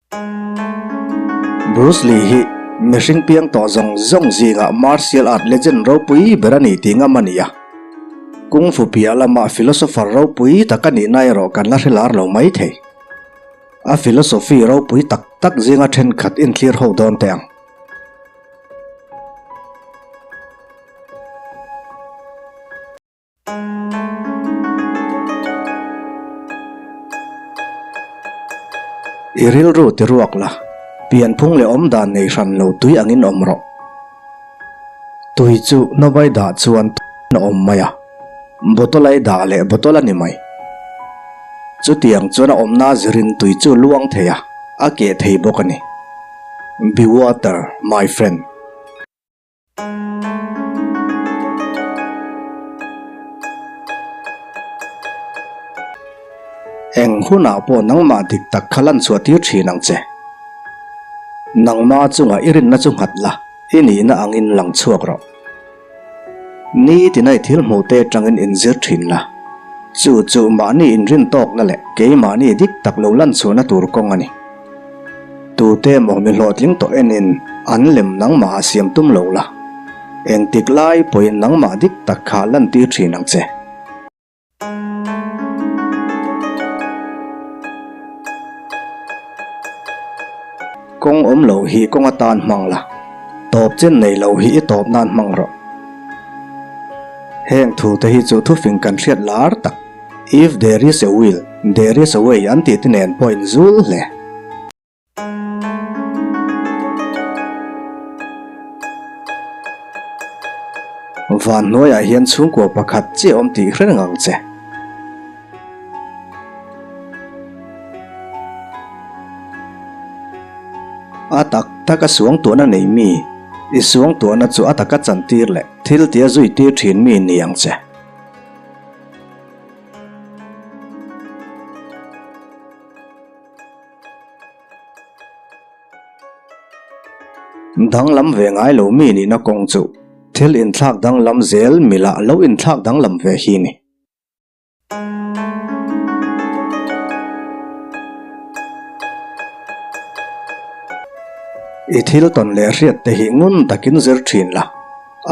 Bruce Lee hi mihring piang tawh zawng zawng zingah martial art legend ropui ber a ni tih ngam a ni a. Kung Fu piah lama philosopher ropui tak a nihna erawh kan la hre lar lo mai thei. A philosophy ropui tak tak zinga thenkhat inthlir ho dawn teh ang. I rilru ti ruak la, pianphung leh awmdan nei hran lo tui angin awm rawh. Tui chu nawai dah chuan a awm mai a, bottle a i dah leh bottle a ni mai. Chutiang chuan a awmna zirin tui chu luang thei a, a keh thei bawk a ni. Be water, my friend. Eng hunah pawh nangmah dik tak kha lan chhuah tir thin ang che. Nangmah chungah i rinna chu nghat la, i nihna angin lang chhuak rawh. Nitin a i thil hmuh te atangin inzir thin la. Chu chu mahni inrin tawkna leh keimahni dik tak lo lan chhuahna tur kawng a ni. Tute emaw mi hlawhtling tawh enin an lem nangmah a siam tum lo la, engtik lai pawhin nangmah dik tak kha lantir thin ang che. Kawng awm lo hi kawng atan hmang la, tawp chen nei lo hi i tawp nan hmang rawh. Heng thu te hi chu thufing kan hriat lar tak, If there is a will, there is a way an tih te nen pawh inzul hle. Van hnuaiah hian chhungkua pakhat chiah awm tih hre reng ang che. A tak tak a suangtuahna nei mi, i suangtuahna chu a taka chantir leh thil tia zui tir thin mi ni ang che. Danglam ve ngai lo mi nihna kawng chu thil inthlak danglam zel mila lo inthlak danglam ve hi ni. I thil tawn leh hriat te hi ngun takin zir thin la,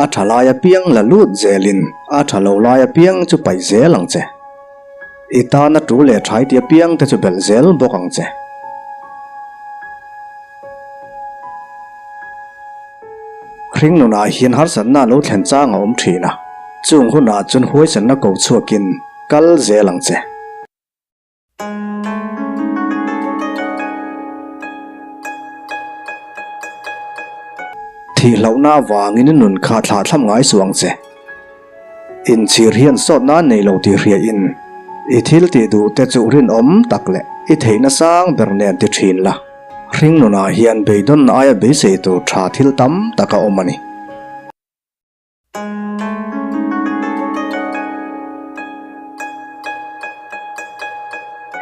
a tha lai apiang la lut zelin a tha lo lai apiang chu paih zel ang che. I tana tul leh thai ti apiang te chu belh zel bawk ang che. Hring nunah hian harsatna lo thlen chang a awm thin a, chung hunah chuan huaisanna ko chhuakin kal zel ang che. Thihlohna avangin i nun kha thlah thlam ngai suh ang che. Inchhir hian sawtna nei lo tih hriain i thil tih duh te chu rinawm tak leh i theihna sang ber nen ti thin la. Hring nunah hian beidawnna aia beisei tur tha thil tam tak a awm a ni.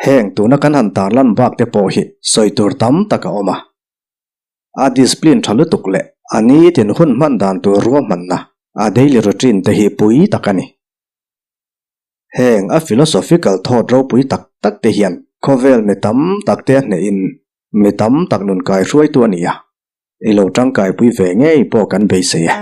Heng tuna kan han tarlan bak te pawh hi sawi tur tam tak a awm a. A discipline tha lutuk leh a nitin hun hman dan tur ruahmanna a daily routine te hi pui tak a ni. Heng a philosophical thought ropui tak tak te hian khawvel mi tam tak te a hnehin mi tam tak nun kaihruaitu a ni a. I lo tangkaipui ve ngei pawh kan beisei e.